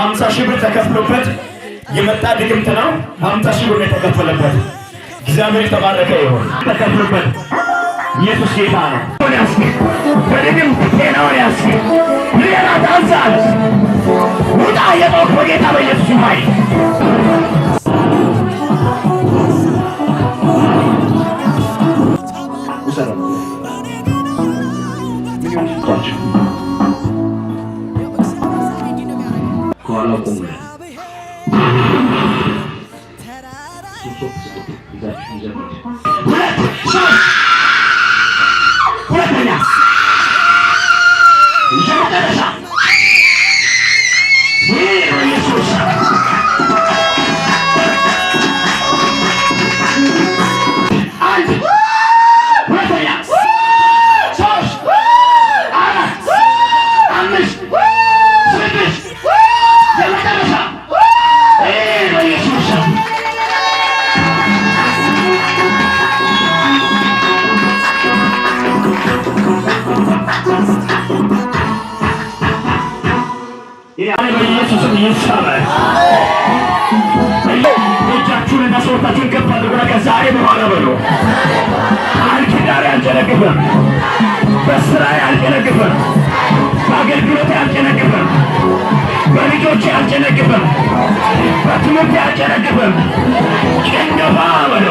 50,000 ብር ተከፍሎበት የመጣ ድግምት ነው። 50,000 ብር ነው የተከፈለበት። እግዚአብሔር የተባረከ ይሁን። ተከፍሎበት ኢየሱስ ጌታ ነው። በድግምት ጤናውን ያስክ ሌላ ታዛል ውጣ የጦር በጌታ በኢየሱስ ኃይል። ከኋላው ቆሙ። ሁለት ሶስት ሁለተኛ የመጨረሻ ይህ ኢየሱስ አንድ ሁለተኛ ሶስት አራት አምስት ስድስት የመጨረሻ ይህ በኢየሱስ። በኢየሱስም ይሰበር። እጃችሁን እና ሰውታችሁን ከፍ አድርጉና ከዛሬ በኋላ በሉ፣ ቃል ኪዳኔ አልጨነግፍም፣ በስራዬ አልጨነግፍም፣ በአገልግሎቴ አልጨነግፍም፣ በልጆቼ አልጨነግፍም፣ በትምህርቴ አልጨነግፍም። ጭንገፋ በሉ።